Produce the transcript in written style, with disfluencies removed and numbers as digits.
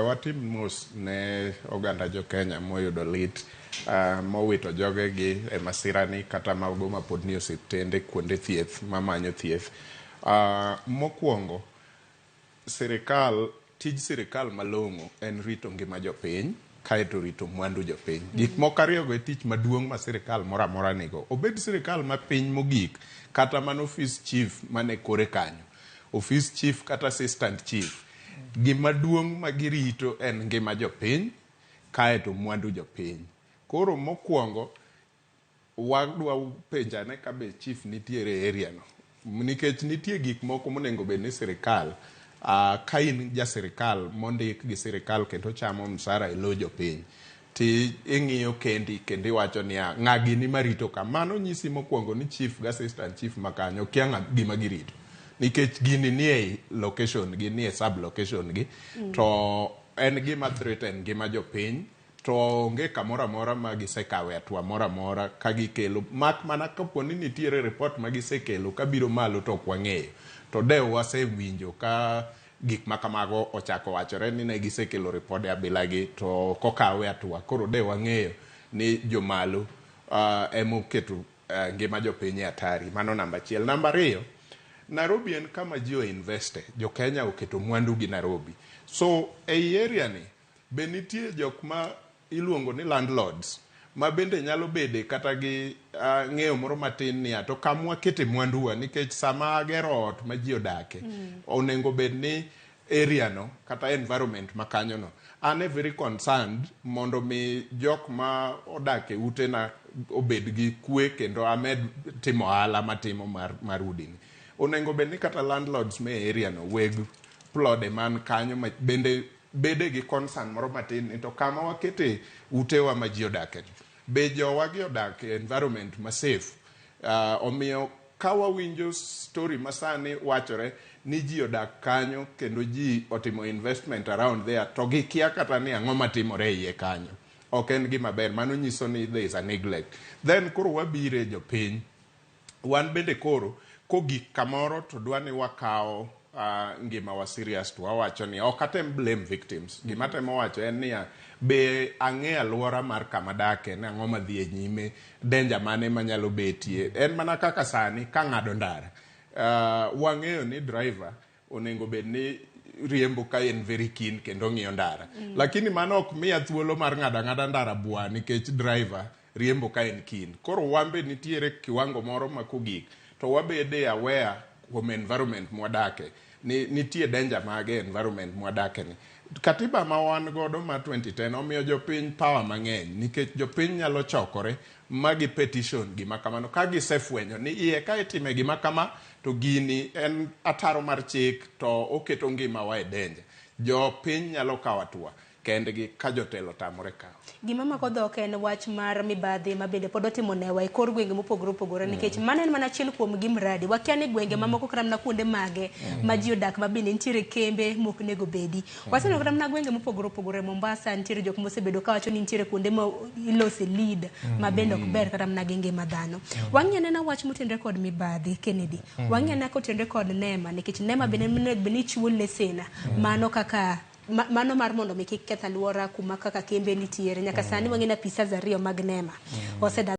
Watim mos ne oganda jo Kenya moyudo lit mowito jogegi e masirani kata mago mapod nie osiptende kuonde thieth mamanyo thieth. Mokwongo, sirikal tij sirikal malong'o en rito ngima jopiny kaeto rito mwandu jopiny. Gik moko ariyogo e tich maduong' ma sirikal moro amora nigo. Obed sirikal ma piny mogik kata mana ofis chief mane kore kanyo. Ofis chief kata assistant chief. Gima duong' ma girito en ngima jopiny kaeto mwandu jopiny. Koro mokwongo wadwa penjane ka be chief nitiere e area no. Nikech nitie gik moko monego bed ni sirikal ka in ja sirikal mondik gi sirikal kendo chamo msara e lo jopiny ti ing'iyo kendi kendo iwacho niya ng'a gini marito ka. Mano nyisi mokwongo ni chief gi assistant chief ma kanyo kia ng'a gima girito. Nikech gini nie location gi nie sub location gi to en gima threaten ngima jopiny to onge kamoro amora ma gisekawe hatua moro amora ka gikelo mak mana kapo ni nitiere report ma gisekelo kabiro malo to ok wang'eyo. To de wasewinjo ka gik ma kamago ochako wachore ni ne gisekelo ripode abilagi to ok okawe hatua. Koro de wang'eyo ni jomalo emoketo ngima jopiny e hatari. Mano namba achiel. Namba ariyo, Nairobi en kama ji o-investe. Jo Kenya oketo mwandu gi Nairobi. So ei area ni be nitie jok ma iluongo ni landlords ma bende nyalo bede kata gi ng'eyo moro matin niya to kamwa kete mwanduwa nikech sama agero ot ma ji odake onego bed ni area no kata environment ma kanyo no an e very concerned mondo mi jok ma odak e utena obed gi kwe kendo amed timo ohala matimo mar udi ni. Onego bed ni kata landlords me area no weg plode man kanyo ma bende bede gi concern moro matin ni to kama wakete utewa ma ji odake ni be jowa gi odak e environment ma safe. Omiyo ka wawinjo story masani wachore ni ji odak kanyo kendo ji otimo investment around there to gikia kata ni ang'o matimore e iye kanyo. Ok en gima ber. Mano nyiso ni there is a neglect. Then koro wabire jopiny. Wan bende koro kogik kamoro to dwa ni wakawo ngimawa serious to wawacho ni ok atem blame victims. Gima atemo wacho en niya be ang'e aluora mar kama adake ni ang'o madhi e nyime, danger mane manyalo betie. En mana kaka sani kang'ado ndara. Wang'eyo ni driver onego bed ni riembo ka en very keen kendo ng'iyo ndara. Lakini mano ok miya thuolo mar ng'ado ang'ada ndara bwa nikech driver riembo ka en keen. Koro wan be nitiere kiwango moro ma kogik to wabede aware kuom environment mwadake ni nitie danger mage e environment mwadake ni. Katiba ma wan godo mar 2010 omiyo jopiny power mang'eny nikech jopiny nyalo chokore ma gi petition gima kamano ka gisefwenyo ni iye ka itime gima kama to gini en ataro mar chik to oketo ngimawa e danger. Jopiny nyalo kawo hatua kendgi ka jotelo otamore kawo. Gima mako dhok en wach mar mibadhi ma bende pod otimo newa e kor gwenge mopogore opogore nikech mano en mana achiel kuom gi mradi. Wakia ni gwenge mamoko kata mana kuonde mage ma ji odak ma bende nitiere kembe mok onego bedi. Waseneno kata mana gwenge mopogore opogore Mombasa nitiere jok mosebedo kawacho ni nitiere kuonde ma ilose lead ma bende ok ber kata mana gi ngima dhano. Wang'i anena wach motenore kod mibadhi Kennedy. Wang'i anena kotenore kod NEMA nikech NEMA bende onego bed ni chiwo lesen mano kaka mano mar mondo mi kik keth aluora kuma kaka kembe nitiere. Nyaka sani wang'e ni apisas ariyo mag NEMA osedak.